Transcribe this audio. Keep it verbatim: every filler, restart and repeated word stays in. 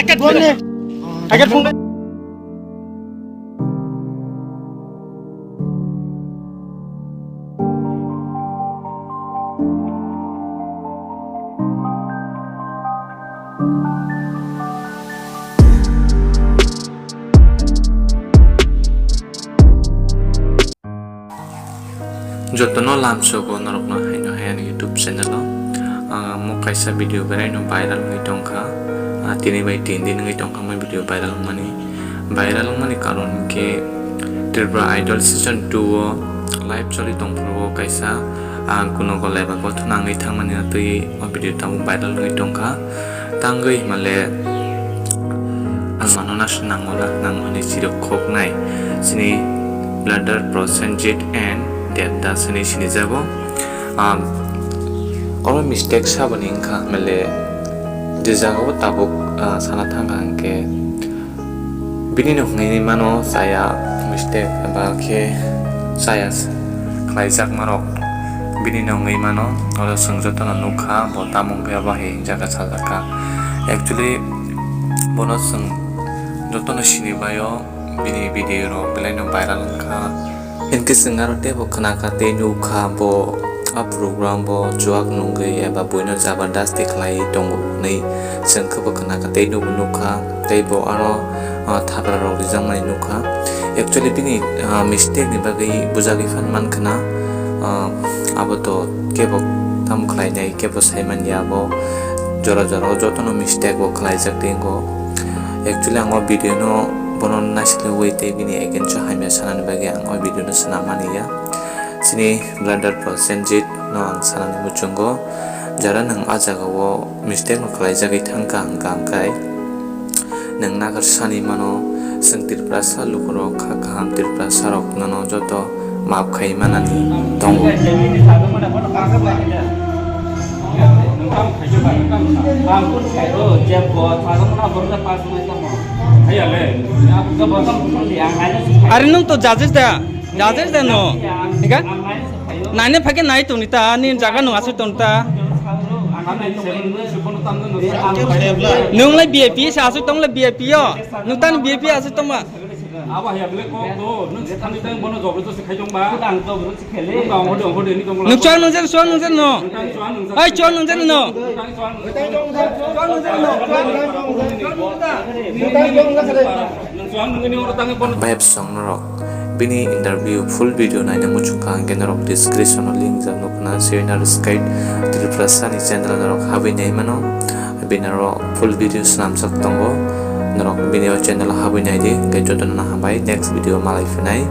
Agak phone. Jotono lamsogo norokno haino hai ani YouTube channel o. Ah, mo kaisa video beraino viral wngwi tongkha. Ah, tini bai tin din wngwi tongkha mo video viral wngmani. Viral wngmani karon khe Tripura Idol season two o live choli tongphuru o kaisa, ah, kuno golai ba gothona wngwi thangmani twi o video tabuk viral wngwi tongkha. Tangwi himale ang mano na se nango na nango hinwi chirok khoknai. Chini Bladder Prosenjit and Devdas hinwi sinijago. Um, oro mistake saboni wngkha himale je jagao tabuk, ah, sana thangkha hwnkhe bini no hwnwi mano chaya mistake eba khe chaya khlaijakmarok bini no wngwi mano. Oro chwng jotono nukha bo tamo wngkha eba hai jaga sajakha. Actually bono chwng jotono sinibaio, bini video rok belaino viral wngkha. Hinkhe chwng aro teibo khnakha tei nukha bo a program bo chuak nungwi eba buino jabardasti khlaiwi tongo hwnwi chwng khe bo khnakha tei nukbo nukha tei bo aro, ah, thapra rok rijakmani nukha. Actually bini, ah, mistake ni bagwi bujagwi phan mankha na, ah, abo to kebo tamo khlainai kebo saimanya abo jora jora o jotono mistake bo khlaijak tongo. Actually ang o video no bono naisingwi tei bini against o hamya sanani bagwi ang o video no swnam mani ya. Chini Bladder Prosenjit no ang sanani muchungo, jara nwng a jaga o mistake no khlaijagwi thangkha hwnkha hwnkhe nwng nagar sani mano, chwng Tiprasa lukurok kha kaham Tiprasa rok nono joto maap khai manani tongo. Are nwng to judges da? Judges da no? Ika? Nai ne phai khe nai tong ni ta, ni jaga nwng aswk tong ta. Nwng lai V I P se aswk tong le V I P o. Nwng ta ni V I P aswk tong ba. Abo haya bele kok do, nwng se thani tang bono jobor josti khai tong ba. Nwng ba ongkho de, ongkho de, ni tong ba. Nwng chuang nwng jen, chuang nwng jen no. Nwng tang chuang nwng jen. Ai, chuang nwng jen no. Nwng tang chuang nwng jen. Chuang nwng jen no. Chuang nwng jen no. Nwng chuang nwng jen ni oro tang bono. Bayap song norok. Bini interview full video naina muchung kha hwnkhe norok description o link jak nukna, se Narwg Sky Tiprasa ni channel norok habwi nai mano. Bini aro full video swnamjak tongo, norok bini o channel o habwi nai di, hwnkhe jotono no hambai, next video malai phinai.